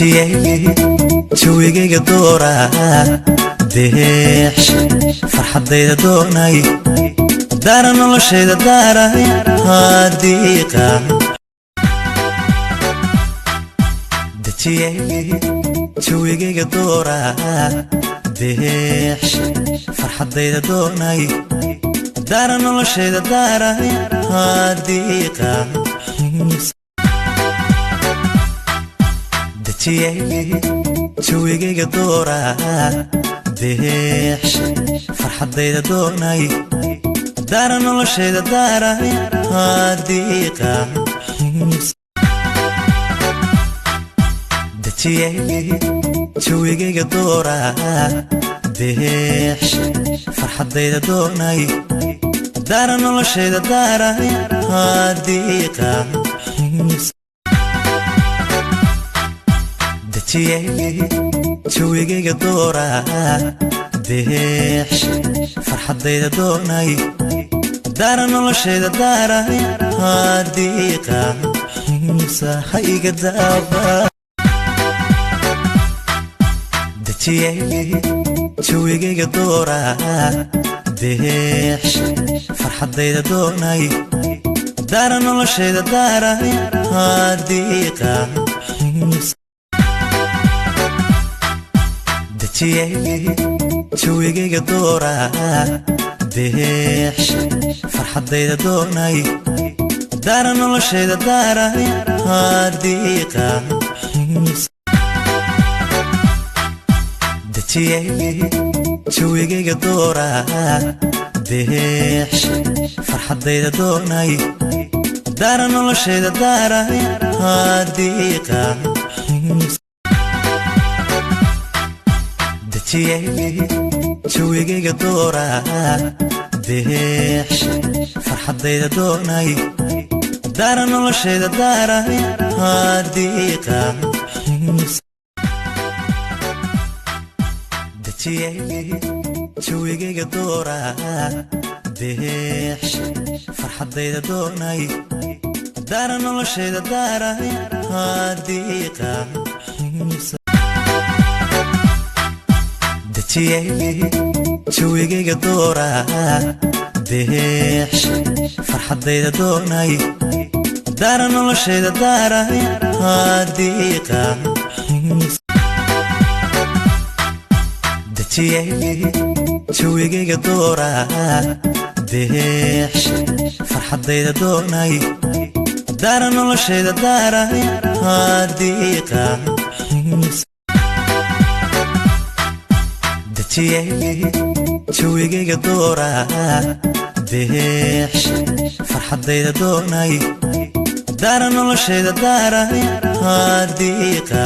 Dejiyey jawigayga doora, deex farxaddayda doonay, daara noloshayda daaray hadiiqa. Dejiyey jawigayga doora, deex farxaddayda doonay, daara noloshayda daaray hadiiqa. Dejiyey jawigayga doora, deex farxaddayda doonay, daara noloshayda daaray hadiiqa. Dejiyey jawigayga doora, deex farxaddayda doonay, daara noloshayda daaray hadiiqa. Dejiyey jawigayga doora, deex farxaddayda doonay, daara noloshayda daaray hadiiqa. Ha iga daaba. Dejiyey jawigayga doora, deex farxaddayda doonay, daara noloshayda daaray hadiiqa. Dejiyey jawigayga doora, deex farxaddayda doonay, daara noloshayda daaray hadiiqa. Dejiyey jawigayga doora, deex farxaddayda doonay, daara noloshayda daaray hadiiqa. Dejiyey jawigayga doora, deex farxaddayda doonay, daara noloshayda daaray hadiiqa. Dejiyey jawigayga doora, deex farxaddayda doonay, daara noloshayda daaray hadiiqa. Dejiyey jawigayga doora, deex farxaddayda doonay, daara noloshayda daaray hadiiqa. Dejiyey jawigayga doora, deex farxaddayda doonay, daara noloshayda daaray hadiiqa. Dejiyey jawigayga doora, deex farxaddayda doonay, daara noloshayda daaray hadiiqa.